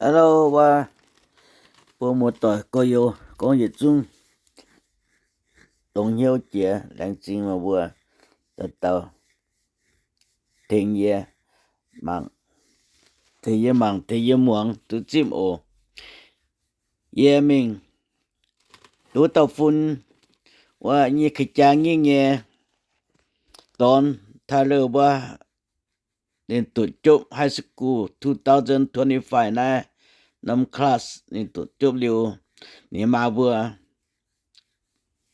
Hello, wuov, bun muoz-doic gorx-youz gorngv yietc zungv dongh hnyouv jiex, laengz zingh meih mbuo dauh dauh tengx yie mangc, tengx yie mangc, tengx yie muangx duqv zipv oc. Yie mingh wuov dauh fun, wuov nyei ka'jang nyingh nyei dorn, Tyler wuov, ninh duqv jopv high school two thousand twenty-five naaiv norm class ninh duqv jopv liuz, ninh maa mbuo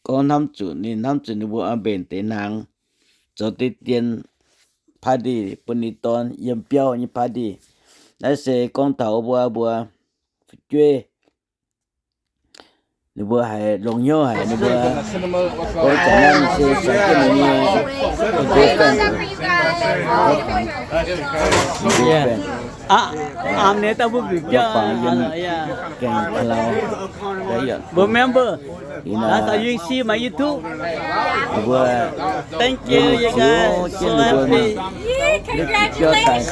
gorngv hnamv zuqc, ninh hnamv zuqc ninh mbuo oix mbenc deix hnaangx zoux deix dien party bun ninh dorn yiem biauv nyei party. Naaiv se gorngv taux mbuo, mbuo fu'jueiv ninh mbuo haiz longx hnyouv haic, ninh mbuo gorngv taux naaiv se suonx jienv ninh nyei girlfriend. Gaengh ka'lau, mbuo member. Mbuo thank you, you guys. So happy. Congratulations.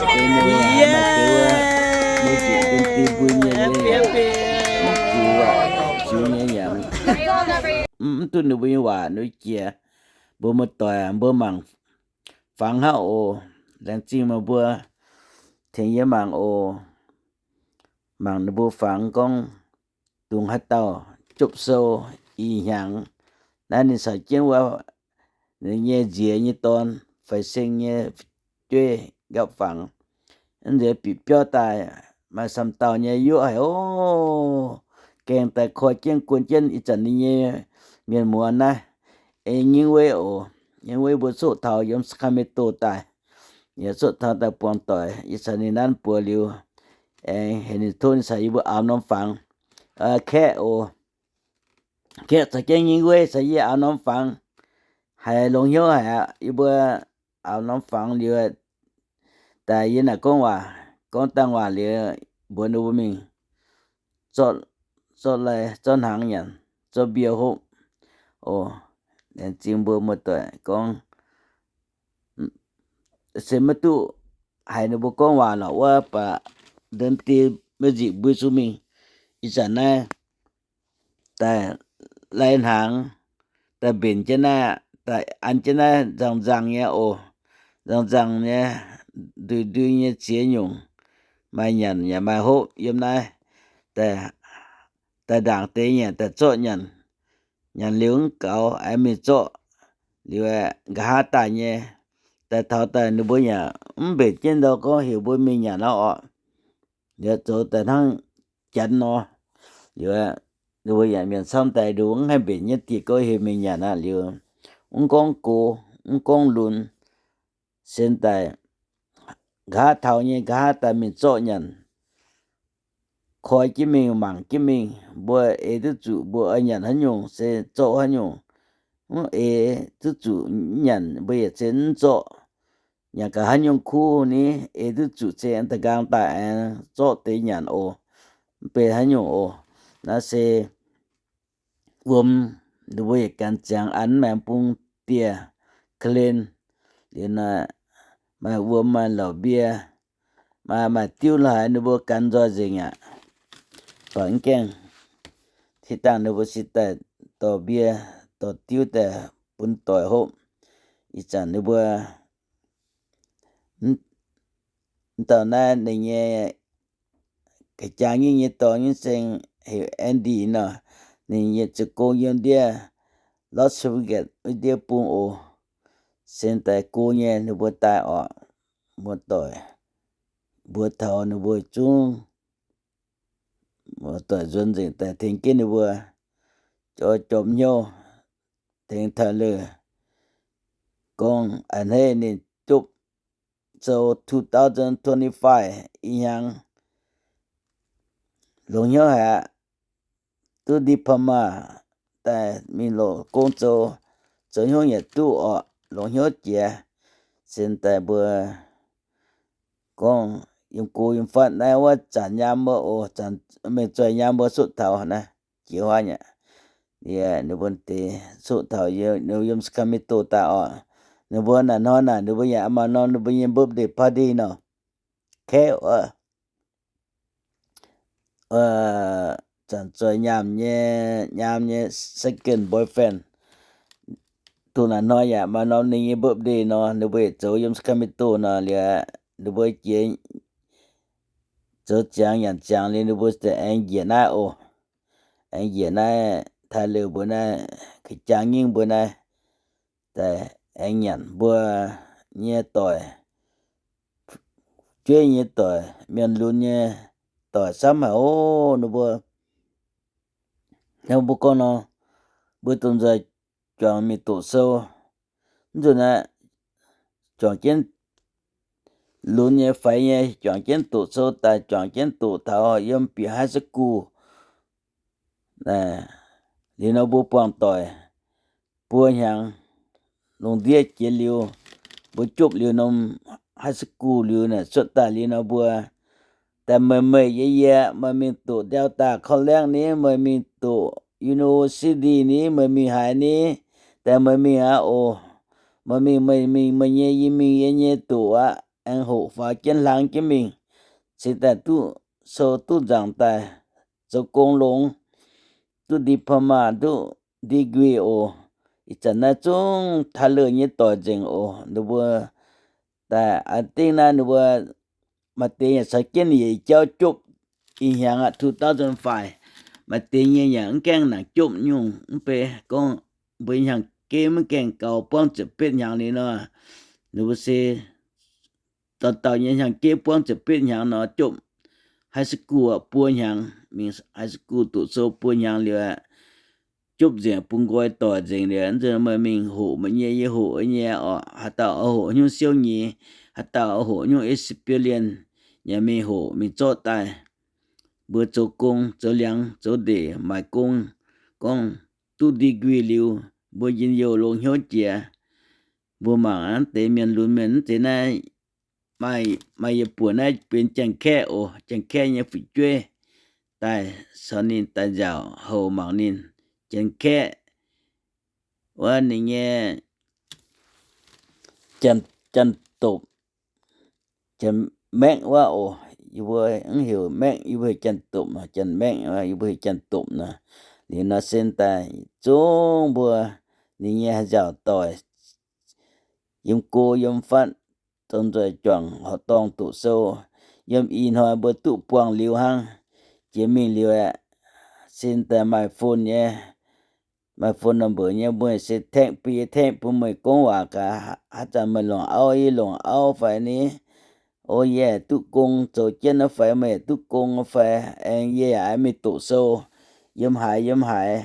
Yeah. Happy, happy. Mv duqv ninh mbuo nyei waac nor jiex. Mbuo muoz-doic, mbuo mangc fangx hnangv oc. Laengz zingh meih mbuo tengx yie mangc oc. Mangc ninh mbuo fangx gorngv dungz haaix dauh jopv sou ih hnyangx. Naaiv ninh caux jienv wuov ninh nyei nziez nyei dorn, Faix Seng nyei fu'jueiv nqaapv fangx. Nziex bieqc biauv daaih, maaih samv dauh nyei yuoqv haic oc. Gaengh daaih koi jienv guon jienv ih zanc ninh nyei mienh muoz naaiv, Nyingv Weiv oc. Nyingv Weiv mbuo coqv taux yiem Sacramento daaih. Yaac coqv taux daaih buangh doic. Ih zanc ninh nanv buoz liuz, aengx heuc ninh tov ninh caux yie mbuo aaux norm fangx. Kaeqv oc. Kaeqv caux jienv Nyingv Weiv caux yie aaux norm fangx. Haiz longx hnyouv haic aqv. Yie mbuo aaux norm fangx liuz, daaih yie naaic gorngv waac, gorngv dangh waac liuz, mbuox ninh mbuo mingh zorqv, zorqv lai, zorqv hnaangx nyanc, zorqv mbie hopv. Oc, laengz zingh mbuo muoz-doic gorngv se maiv duqv haiz ninh mbuo gorngv waac lorqc wuov, baac ndon die maiv nziqc mbui zuqc mingh. Ih zanc naaiv daaih lai hnaangx, daaih mbenc jienv naaiv, daaih an jienv naaiv nzangc-nzangc nyei oc. Nzangc-nzangc nyei, ndui-ndui nyei ziex nyungc, maaih nyanc yaac maaih hopv yiem naaiv. Daaih ndaangc deix nyanc, daaih zorqv nyanc. Nyanc liuz mv gaux, aengx mingh zorqv liuz, nqa'haav daaih nyei, daaih taux daaih ninh mbuo yaac mv mbenc jienv ndau gorngv heuc mbuo mingh nyanc nor orqc. Liuz zoux daaih hnangv janx nor, liuz ninh mbuo yaac mienh camv daaih nduqc mv haih mbenc nyei dieh gorngv heuc mingh nyanc aqv. Liuz mv gorngv gox, mv gorngv lunx, sen daaih nqa'haav taux nyei nqa'haav daaih mingh zorqv nyanc. Koi jienv mingh, mangc jienv mingh, mbuo eix duqv zuqc mbuo oix nyanc haaix nyungc se zorqv haaix nyungc. Mv eix duqv zuqc nyanc, mbuo yietc se mv zorqv. Nyanc gaax haaix nyungc kuv ni, eix duqv zuqc se da'nqaang daaih aengx zorqv deix nyanc oc. Mv benx haaix nyungc oc. Naaiv se wuom, ninh mbuo yietc ganh ziangx an, mv maengx bung dieh, ka'hlen, liuz naaiv maaih wuom, maaih lorz mbie, maaih, maaih diuv lorz haaix, ninh mbuo gan nzoih nzengc aqv. Baac mv gaengh, tih dangh ninh mbuo se daaih dorh mbie, dorh diuv daaih bun doic hopv. Ih zanc ninh mbuo, mv dauh naaiv ninh nyei ga'jang nyingh nyei dorn nyei seng heuc Andy nor, ninh nyei ziouc gong yiem ndiev Las Vegas wuov ndiev bung oc. Sen daaih go nyei, ninh mbuo daaih orqc, muoz-doic, mbuox taux ninh mbuo zungv, muoz-doic nzuonx nzengc daaih tengx jienv ninh mbuo, jorm hnyouv tengx Tyler gorngv a'hneiv ninh jopv sou two thousand twenty-five ih hnyangx longx hnyouv haic aqv. Duqv diploma daaih mingh loc gong zoux, zoux hnyouv yaac duqv orqc, longx hnyouv jiex. Sen daaih mbuo gorngv yiem go yiem fatv naaiv wuov zanc nyaam mbuo oc, zanc mengh zoih nyaam mbuo sutv taux naaiv jiex huaav nyei. Yie ninh mbuo deix sutv taux yiem Sacramento daaih orqc. Ninh mbuo naaic hnoi naaic ninh mbuo yaac maaih norm ninh mbuo nyei birthday party nor. Kaeqv oc. zanc-zoih nyaam nyei, nyaam nyei second boyfriend. Dongh naaiv hnoi yaac maaih norm ninh nyei birthday nor, ninh mbuo yietc zoux yiem Sacramento nor liuz, ninh mbuo jiex zoux ziangx nyanc ziangx liuz, ninh mbuo daaih aengx njiec naaiv oc. Aengx njiec naaiv Tyler mbuo naaiv, ga'jang nyingv mbuo naaiv, daaih aengx nyanc mbuo nyei doic, jueiv nyei doic, mienh lunx nyei doic camv haic oc. Ninh mbuo, ninh mbuo gorngv nor, mbuo domh nzoih juangc mingh doqc sou. Mv nzunc naaiv juangc jienv lunx nyei faix nyei, juangc jienv doqc sou daaih, juangc jienv doqc taux yiem bieqc high school. Liuz nor mbuo buangh doic buo hnyangx, lungh ndiev jiex liuz, mbuo jopv liuz norm high school liuz naaic cuotv daaih liuz nor mbuo daaih meih meih yie yie, meih mingh doqc Delta College ni, meih mingh doqc university ni, meih mingh haaix ni, daaih meih mingh aqv oc. Meih mingh meih mingh meih nyei, yie mingh yie nyei doqc aqv. Aengx hoqc faaux jienv hlang jienv mingh, cingx daaih duqv sou duqv nzaangc daaih zoux gong longx, duqv diploma, duqv degree oc. Ih zanc naaiv zungv Tyler nyei doic nzengc oc. Ninh mbuo daaih, I think naaiv ninh mbuo maaih deix yaac caux jienv ninh yietc jauv jopv ih hnyangx aqv, two thousand five. Maaih deix nyei yaac mv gaengh nangc jopv nyungc, mv bei gorngv mbuo hnyangx-jeiv mv gaengh gaux buangv ziepc betv hnyangx liuz nor, ninh mbuo se dauh dauh nyei hnyangx-jeiv buangv ziepc betv hnyangx nor jopv high school buo hnyangx, mingh high school doqc sou buo hnyangx liuz aqv, jopv nzengc bun nqoi doic nzengc liuz, nzunc meih mingh hoqc meih nyei, yie hoqc yie nyei oc. Haaix dauh oix hoqc nyungc siouv nyei, haaix dauh oix hoqc nyungc experience, yaac mingh hoqc mingh zorqv daaih. Mbuo zoux gong, zoux liangx, zoux ndeic, maaic gong, gorngv duqv degree liuz, mbuo njien-youh longx hnyouv jiex. Mbuo mangc aqv, deix mienh lunx mienh mv zeiz naaiv, maaih, maaih yietc buonc naaiv benx Janx-Kaeqv oc, Janx-Kaeqv nyei fu'jueiv daaih caux ninh daaih nziaauc houc mangc ninh. Janx-Kaeqv wuov ninh nyei Janx-Dopc, Janx-Maengv wuov oc. Yie mbuo mv heuc Maengv, yie mbuo heuc Janx-Dopc nor, Janx-Maengv, yie mbuo heuc Janx-Dopc nor. Liuz nor se daaih zungv mbuo ninh nyei nziaauc doic yiem go yiem fatv, dongh nzoih juangc horqc dorngh doqc sou. Yiem ih hnoi mbuo duqv buangh liuz hnangv, jiex mingh liuz aeqv, sin daaih maaih phone nyei, maaih phone number nyei, mbuo se text bun yie, text bun meih gorngv waac gaax, haaix zanc meih longc auv, yie longc auv fai ni, o, yie duqv gong zoux jienv fai meih duqv gong fai, aengx yie yaac mingh doqc sou yiem haaix yiem haaix,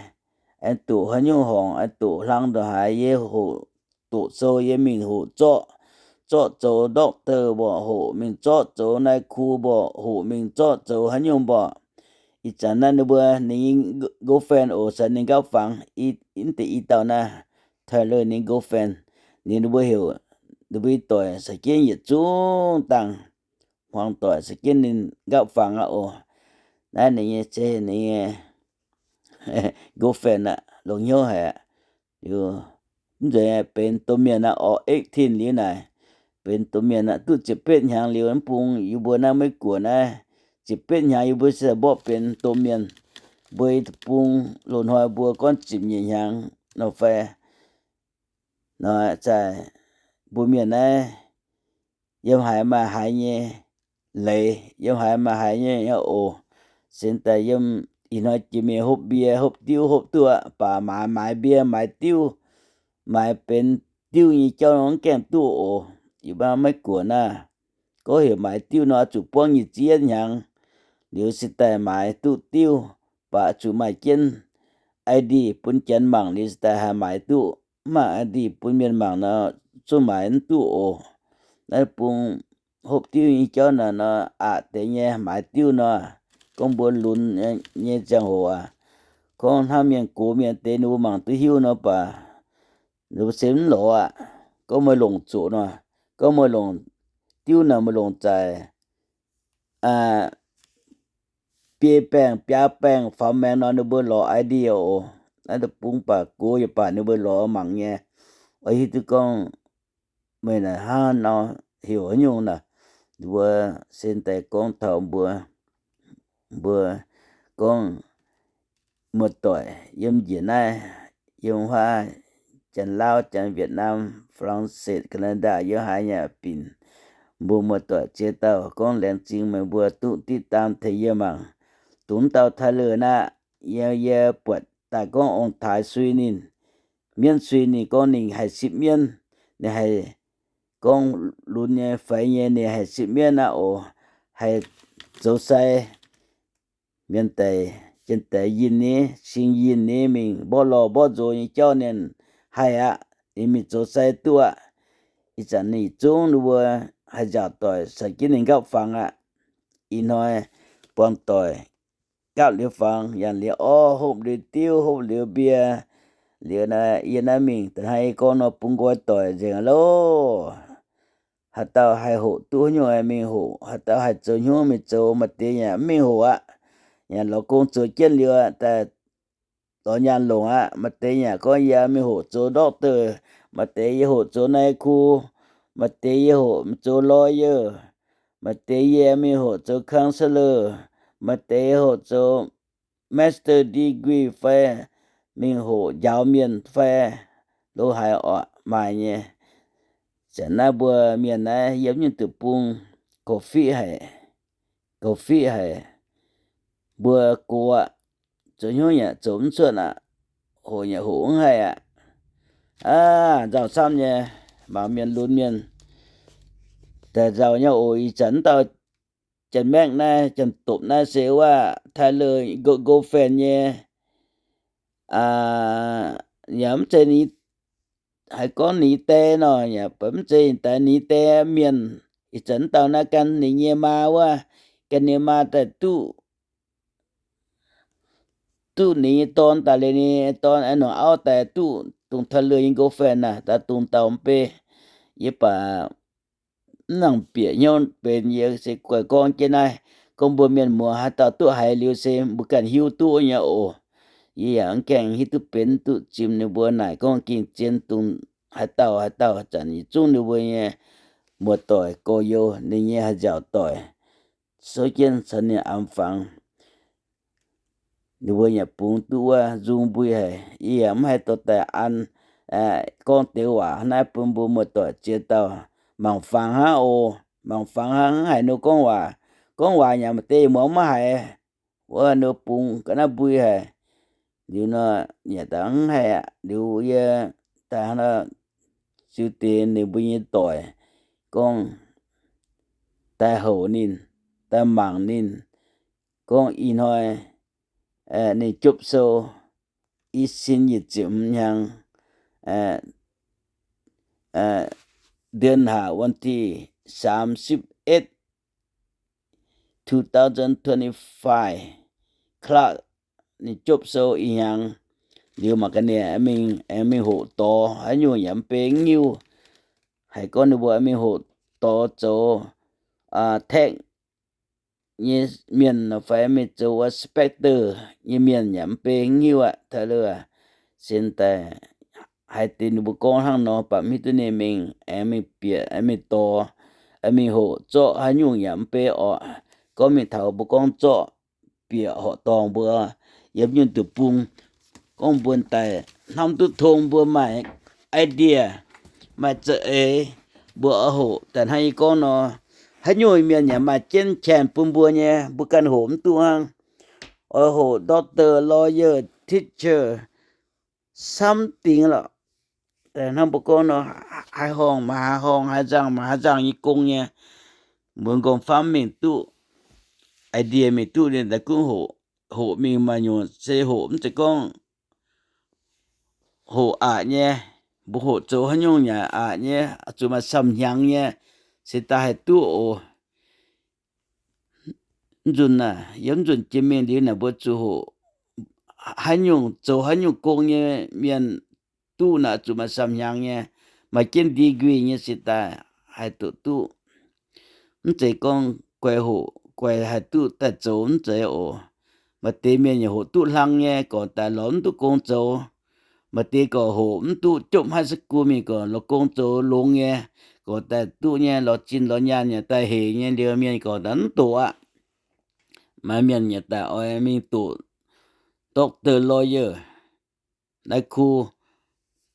aengx doqc haaix nyungc horngc, aengx doqc hlang ndongc haaix, yie hoqc doqc sou, yie mingh hoqc zorqv, zorqv zoux doctor mborqc, hoqc mingh zorqv zoux nai-ku mborqc, hoqc mingh zorqv zoux haaix nyungc mborqc. Ih zanc naaiv ninh mbuo ninh nyei girlfriend oc, caux ninh nqaapv fangx, mv deix i dauh naaiv, Tyler ninh girlfriend, ninh mbuo heuc, ninh mbuo i doic caux jienv yietc zungv dangh hmuangx doic caux jienv ninh nqaapv fangx aqv oc. Naaiv ninh nyei se ninh nyei girlfriend aqv, longx hnyouv haic aqv. Liuz, mv nzunc benx domh mienh aqv, oc, eighteen liuz naaic, benx domh mienh aqv, duqv ziepc betv hnyangx liuz mv bung yie mbuo naaiv Meiv Guoqv naaiv, ziepc betv hnyangx yie mbuo se mborqv benx domh mienh. Mbuo i bung loz-hnoi mbuo gorngv ziepc nyeic hnyangx nor fai nor, zaih mbuo mienh naaiv yiem haaix maaih haaix nyei leiz, yiem haaix maaih haaix nyei oc. Sin daaih yiem ih hnoi jiex mingh hopv mbie, hopv diuv, hopv duqv aqv, baac maaiz, maaiz mbie, maaiz diuv, maaiz benx diuv nyei jauv nor mv gaengh duqv oc. Yie mbuo Meiv Guoqv naaiv, gorngv heuc maaiz diuv nor, zuqc buangv nyic ziepc yietv hnyangx liuz se daaih maaiz duqv diuv, baac zuqc maaih jienv I D bun janx mangc liuz se daaih haih maaiz duqv. Mv maaih I D bun mienh mangc nor, zungv maaiz mv duqv oc. Naaiv bung hopv diuv nyei jauv naaic nor, aqc deix nyei maaiz diuv nor, gorngv mbuo lunx nyei ziangh hoc aac, gorngv hnangv mienh gox mienh deix ninh mbuo mangc duqv hiuv nor baac, ninh mbuo se mv lorz aqv. Gorngv meih longc zuqc nor, gorngv meih longc diuv naaic meih longc zaic biei baengh biaa baengh faaux maengx nor ninh mbuo lorz I D oc. Naaiv deic-bung baac gox yaac baac ninh mbuo lorz mangc nyei. Oix hiuv duqv gorngv meih naaic hnangv nor heuc haaix nyungc naaic, ninh mbuo se daaih gorngv taux mbuo, mbuo gorngv muoz-doic yiem njiec naaiv, yiem wuov Janx-Lauv, Janx-Vietnam, France, Canada, yiem haaix nyungc binc, mbuo muoz-doic ziex dauh gorngv laengz zingh meih mbuo duqv diqv daam tengx yie mangc. Dongh dauh Taiv Leiz naaiv, yie, yie buatc daaih gorngv ong-taaix sui ninh, mienv sui ninh, gorngv ninh haih sipv mienv, ninh haih gorngv lunx nyei faix nyei, ninh haih sipv mienv aqv oc. Haih zoux sai, mienh daic, janx-daic yinh ni, sing yinh ni, mingh mborqv lorh mborqv nzox nyei jauv ninh haih aqv. Ninh mingh zoux sai duqv aqv. Ih zanc ninh zungv ninh mbuo haih nzaaux doic caux jienv ninh nqaapv fangx aqv. Ih hnoi buangh doic nqaapv liuz fangx, yangh liuz orv, hopv liuz diuv, hopv liuz mbie, liuz naaiv yie naaiv mingh da'hnangv yie gorngv nor bungx nqoi doic nzengc loh. Haaix dauh haih hoqc duqv haaix nyungc mingh hoqc, haaix dauh haih zoux hnyouv mingh zoux, maaih deix yaac mv mingh hoqc aqv. Yaac lorz gong zoux jienv liuz daaih lorz nyaanh longc aqv. Maaih deix yaac gorngv yie mingh hoqc zoux doctor, maaih deix yie hoqc zoux nai ku, maaih deix yie hoqc zoux lawyer, maaih deix yie mingh hoqc zoux counselor, maaih deix hoqc zoux master degree fai mingh hoqc njaaux mienh fai lo haaix oc, maaih nyei. Zanc naaiv mbuo mienh naaiv yiem nyungc deic-bung, goux fiqv haic, goux fiqv haic. Mbuo gox aqv, zoux hnyouv yaac zoux mv cuotv aqv, hoqc yaac hoqc mv haih aqv. Aav, nzauh camv nyei, mangc mienh lunx mienh daaih nzauh nyei oc. Ih zanc mv dauh Janx-Maengh naaiv, Janx-Dopc naaiv se wuov Tyler girlfriend nyei, yaac mv zeiz ninh, haiz gorngv ninh die nor, yaac mv zeiz ninh die, ninh die mienh. Ih zanc mv dauh naaiv gan ninh nyei maa wuov, gan ninh maa daaih duqv, duqv ninh nyei dorn daaih liuz, ninh dorn aengx nongc auv daaih duqv dongh Tyler nyei girlfriend naaic, daaih dongh dauh mv bei. Yie baac mv nangc bieqc hnyouv benx, yie se guai gorngv jienv naaiv, gorngv mbuo mienh muoz haaix dauh duqv haiz liuz se mbuo ganh hiuv duqv nyei oc. Yie yaac mv gaengh hiuv duqv benx duqv zimh ninh mbuo naaic gorngv gengh zien dongh haaix dauh haaix dauh zanc yietc zungv ninh mbuo nyei muoz-doic gorx-youz ninh nyei haih nziaauc doic souv jienv caux ninh an fangx. Ninh mbuo yaac bungx duqv wuov nzung mbui haic. Yie yaac mv haih dorh daaih an gorngv deix waac naaiv bun mbuo muoz-doic ziex dauh mangc fangx hnangv oc. Mangc fangx hnangv, mv haiz ninh gorngv waac. Gorngv waac yaac maaih deix muangx maiv haiz. Wuov ninh bungx ga'naaiv mbui haic. Liuz nor, yaac daaih mv haih aqv. Liuz yie daaih ziux deix ninh mbuo nyei doic gorngv daaih houc ninh, daaih mangc ninh, gorngv ih hnoi ninh jopv sou i sin yietc ziepc hmz hnyangx, เดือนห้า วันที่ สามสิบเอ็ด two thousand twenty-five ครั้ง ninh jopv sou ih hnyangx. Liuz mangc gaax ninh aengx mingh hoqc dorx haaix nyungc yaac mv bei nyiuh. Haiz gorngv ninh mbuo mingh hoqc dorx zoux tech nyei mienh nor fai mingh zoux wuov inspector nyei mienh yaac mv bei nyiuh aqv. Taux lorqc, sin daaih haiz deix ninh mbuo gorngv hnangv nor, baac mv hiuv duqv ninh mingh aengx mingh bieqc aengx mingh dorx, aengx mingh hoqc zorqv haaix nyungc yaac mv bei orqc. Gorngv mingh taux mbuo gorngv zorqv bieqc horqc dorngh mbuo yiem nyungc deic-bung, gorngv mbuo daaih hnamv duqv tong mbuo maaih idea, maaih za'eix, mbuo oix hoqc daaih hnangv yie gorngv nor, haaix nyungc mienh yaac maaih jienv chaen bun mbuo nyei, mbuo ganh hoqc mv duqv hnangv. Oix hoqc doctor, lawyer, teacher, something lorqc. Hnangv mbuo gorngv nor, haaix horngh maaih haaix horngh, haaix nzangc maaih haaix nzangc nyei gong nyei. Mbuo nqorngv famv mingh duqv, idea mingh duqv ninh daaih gunv hoqc. Hoqc mingh maaih nyungc se hoqc mv zeiz gorngv hoqc aqc nyei. Mbuo hoqc zoux haaix nyungc yaac aqc nyei, zuqc maaih samh hnyangx nyei, se daaih haih duqv oc. Mv nzunc naaic, yiem mv nzunc jiex mingh liuz naaic mbuo zuqc hoqc haaix nyungc zoux haaix nyungc gong nyei mienh duqv naaic zuqc maaih samh hnyangx nyei, maaih jienv degree nyei se daaih haih duqv duqv. Mv zeiz gorngv guaix hoqc guaix haih duqv daaih zoux mv zeiz oc. Maaih deix mienh yaac hoqc duqv hlang nyei, gorngv daaih lorz mv duqv gong zoux. Maaih deix gorngv hoqc mv duqv jopv high school mingh gorngv lorz gong zoux longx nyei, gorngv daaih duqv nyei, lorz zinh lorz nyaanh yaac daaih hec nyei, liuz mienh gorngv daaih mv doqc aqv. maaih mienh yaac daaih oix mingh doqc doctor, lawyer. Naaiv khu,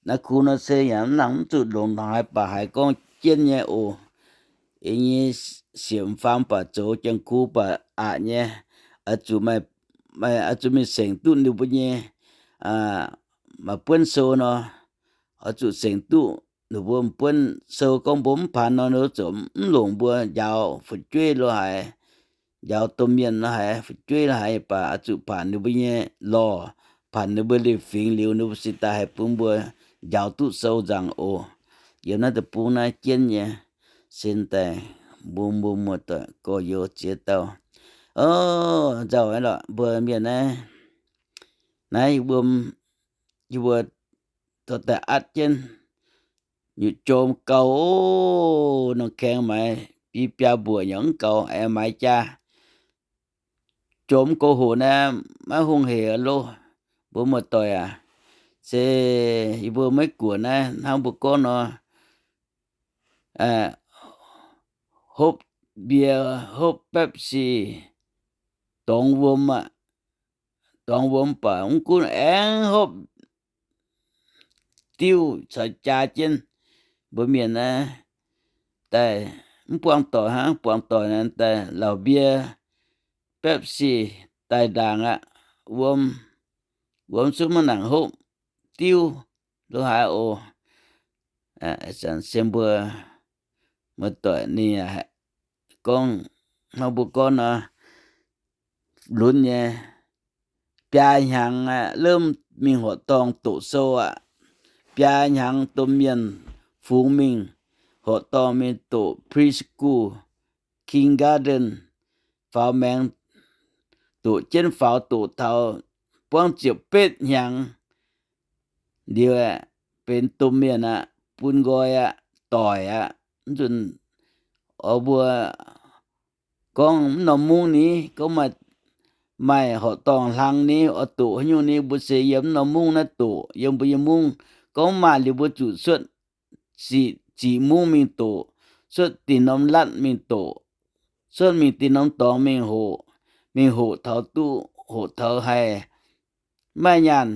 naaiv khu nor se yaac mv nangc mv zuqc longc haaix baac haiz gorngv jienv nyei oc. Ih nyei siemc faam baac zoux jangx-ku baac aqc nyei, oix zuqc, oix zuqc mingh sengc duqv ninh mbuo nyei maaih buonv sou nor, oix zuqc sengc duqv ninh mbuo buonv sou. Gorngv mbuo mv paanx nor, ninh mbuo ziouc mv longc mbuo njaaux fu'jueiv lo haaix, njaaux domh mienh lo haaix, fu'jueiv lo haaix baac oix zuqc paanc ninh mbuo nyei lorh, paanc ninh mbuo liuz fingx liuz, ninh mbuo se daaih haih bun mbuo njaaux duqv sou nzaangc oc. Yiem naaiv deic-bung naaiv jienv nyei, sin daaih mbuo, mbuo muoz-doic gorx-youz ziex dauh. O, nzauh aqv lorqc, mbuo mienh naaiv, naaiv yie mbuo, yie mbuo dorh daaih atv jienv, nyutc jom gau oc. Nongh kaeng maaiz biaa mbuoqc nyei mv gaux, aengx maaiz jaa. Jom go hoc naaiv maiv hungh hec loh, mbuo muoz-doic aac. Se yie mbuo Meiv Guoqv naaiv hnangv mbuo gorngv nor, hopv mbie, hopv Pepsi, dorngx wuom aqv. Dorngx wuom baac mv gunv aengx hopv diuv caux jaa jienv. Mbuo mienh naaiv daaih mv buangh doic hnangv, buangh doic naaiv daaih lauh mbie, Pepsi daaih ndaangc aqv. Wuom, wuom zungv maiv nangc hopv diuv lo haaix oc. Ih zanc se mbuo muoz-doic ninh gorngv, hnangv mbuo gorngv nor, lunx nyei, biaa hnyangx aqv, lemv mingh horqc dorngh doqc sou aqv. Biaa hnyangx domh mienh fungx mingh horqc dorngh mingh doqc preschool, kindergarten, faaux maengx, doqc jienv faaux doqc taux buangv ziepc betv hnyangx liuz aeqv, benx domh mienh aqv, bun nqoi aqv, doic aqv. Mv nzunc oix mbuo gorngv mv norm mungv ni, gorngv maaih, maaih horqc dorngh hlang ni, oix doqc haaix nyungc ni, mbuo se yiem mv norm mungv naaiv doqc, yiem mbuo nyei mungv. Gorngv maaih liuz mbuo zuqc cuotv ziqc, ziqc mungv mingh doqc, cuotv dinh norm latv mingh doqc, cuotv mingh dinh norm dorngx mingh hoqc, mingh hoqc taux duqv, hoqc taux haih maaih nyaanh,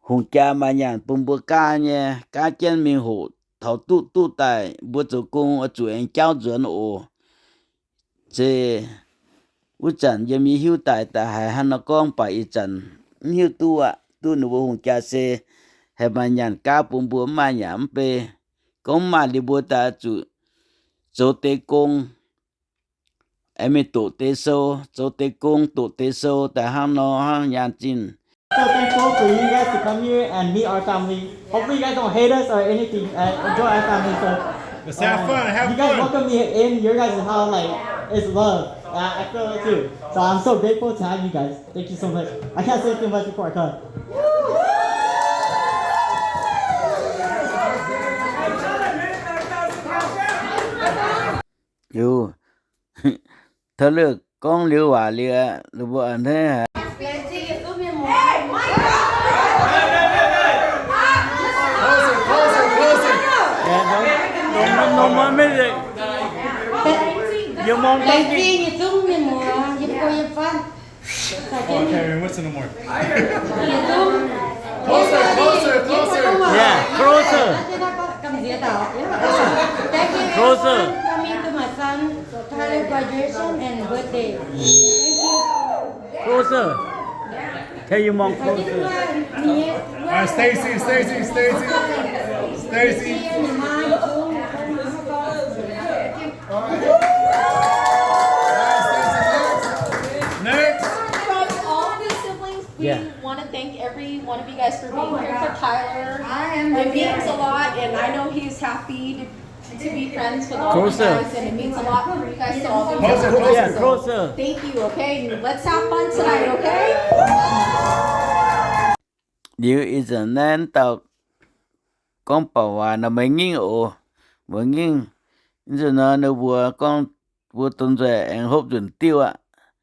hungh jaa maaih nyaanh bun mbuo gaav nyei, gaav jienv mingh hoqc taux duqv, duqv daaih mbuo zoux gong oix zuqc aengx jauv nzuonx oc. Se wuov zanc yiem yie hiuv daaih daaih haiz hnangv nor gorngv, baac ih zanc mv hiuv duqv aqv. Duqv ninh mbuo hungh jaa se haih maaih nyaanh gaav bun mbuo, mv maaih yaac mv bei. Gorngv mv maaih liuz mbuo daaih zuqc zoux deix gong, aengx mingh doqc deix sou, zoux deix gong, doqc deix sou, daaih hnangv nor hnangv nyaanh zinh. So thankful for you guys to come here and meet our family. Hopefully you guys don't hate us or anything. Uh, enjoy our family. So Let's have um, fun. Have you guys fun. Welcome me in your guys' house. Like, it's love. Uh, I feel it too. So I'm so grateful to have you guys. Thank you so much. I can't say too much before I come. Liuz, taux liuz gorngv liuz waac liuz, ninh mbuo a'hneiv haic. Yie mong gorngv Laengz zingh yietc zungv mienh muoz, yiem go yiem fatv. Oh, I can't even listen no more. Yietc zungv. Closer, closer, closer. Yeah, closer. Thank you everyone coming to my son Tyler graduation and birthday. Thank you. Closer. Tell your mom closer. All right, Stacy, Stacy, Stacy. Stacy. Next. From all of his siblings, we Yeah. want to thank every one of you guys for being here for Tyler. I am It means a lot, and I know he's happy to, to be friends with all of you Closer. guys, and it means a lot for you guys to all be Closer, here. closer. Yeah, closer. Thank you, okay? Let's have fun tonight, okay? Liuz ih zanc naaiv dauh gorngv bauc waac nor, meih ngingv oc, meih ngingv. Ih zanc nor ninh mbuo gorngv mbuo dorh nzueic aengx hopv nzunc diuv aqv.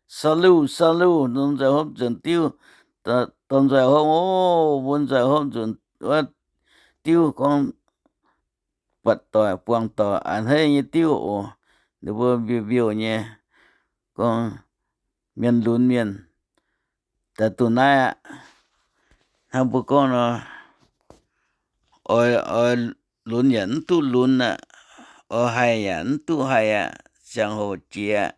Salute, salute, dorh nzueic hopv nzunc diuv. Dorh nzueic hopv oc, mbuo nzueic hopv nzunc wuov diuv gorngv buatc doic buangh doic a'hneiv nyei diuv oc. Ninh mbuo mbiouh mbiouh nyei gorngv mienh lunx mienh. Daaih dongh naaiv aqv. Hnangv mbuo gorngv nor, oix, oix lunx yaac mv duqv lunx aqv, oix haih yaac mv duqv haih aqv. Ziangh hoc jiex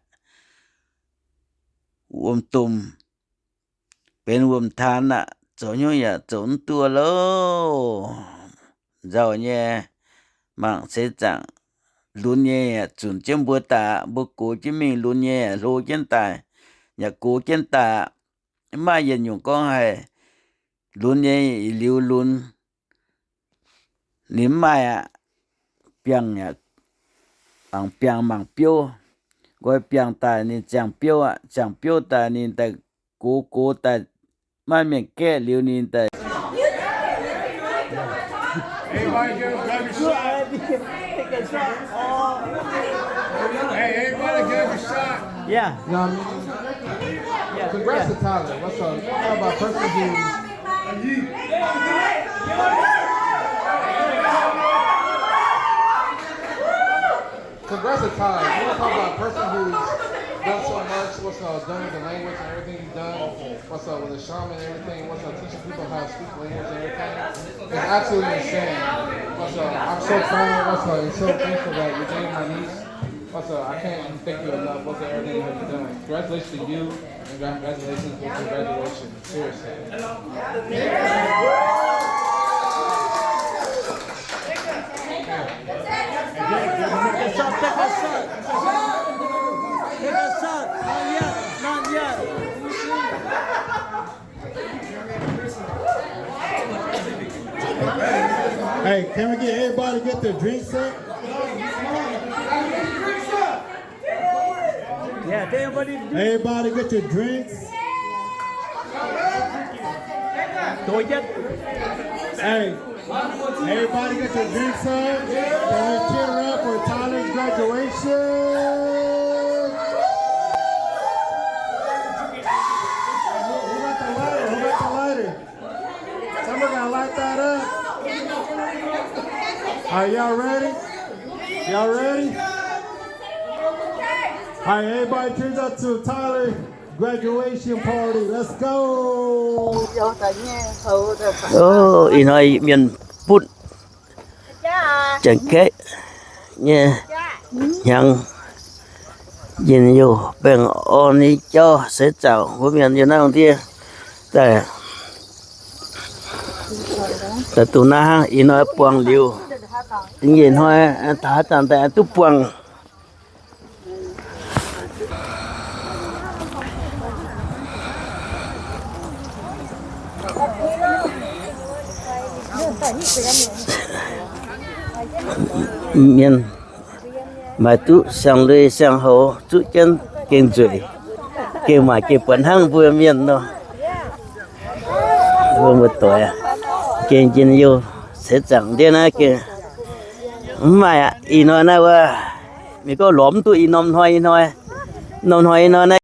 wuom-domh benx wuom-taan aqv, zoux hnyouv yaac zoux mv duqv loh. Nzauh nyei, mangc seix zaangc lunx nyei yaac zunc jienv mbuo daaih aqv. Mbuo gox jienv mingh, lunx nyei yaac hlo jienv daaih, yaac gox jienv daaih aqv. Mv maaih yietc nyungc gorngv haih lunx nyei liuz lunx. Ninh mv maaih aqv. Biangh aqv, mangc biangh mangc biouv. Nqoi biangh daaih ninh ziangh biouv aqv. Ziangh biouv daaih ninh daaih gox, gox daaih maiv mienh gaeqv liuz ninh daaih Everybody give him a shot. Hey, everybody give him a shot. Yeah. You know what I mean? Yeah. Congrats to Tyler. What's up? Talk about a person who's Congrats to Ty. You want to talk about a person who's done so much, what's uh, done with the language and everything he's done, what's up with the shaman and everything, what's up teaching people how to speak language and everything. It's absolutely insane. What's up? I'm so proud, what's up, and so thankful that you gave my niece. What's up? I can't thank you enough. What's up? Everything you have done. Congratulations to you and congratulations with your graduation. Seriously. Take a shot, take a shot. Take a shot. Not yet, not yet. Hey, can we get everybody get their drinks up? Yeah, everybody. Everybody get your drinks. Hey, everybody get your drinks up. Can we cheer up for Tyler's graduation? Who got the lighter? Who got the lighter? Somebody gotta light that up. Are y'all ready? Y'all ready? All right, everybody, turns out to Tyler graduation party. Let's go. Ih hnoi mienh butv, janx-kaeqv nyei hnyangx, njien-youh baengh orn nyei jauv seix zaangc mbuo mienh yiem naaiv ndiev daaih, daaih dongh naaiv hnangv. Ih hnoi buangh liuz, ih hnoi taux haaix zanc daaih duqv buangh. Mienh maaih duqv siang-lui siang-houz zuqv jienv gengh nzueic, gengh maaih gengh buatc hnangv mbuo mienh nor. Mbuo muoz-doic gengh njien-youh seix zaangc ndiev naaiv gengh mv maaih aqv. Ih hnoi naaiv wuov, mienh gorngv lorz mv duqv ih norm hnoi, ih hnoi, norm hnoi ih hnoi naaiv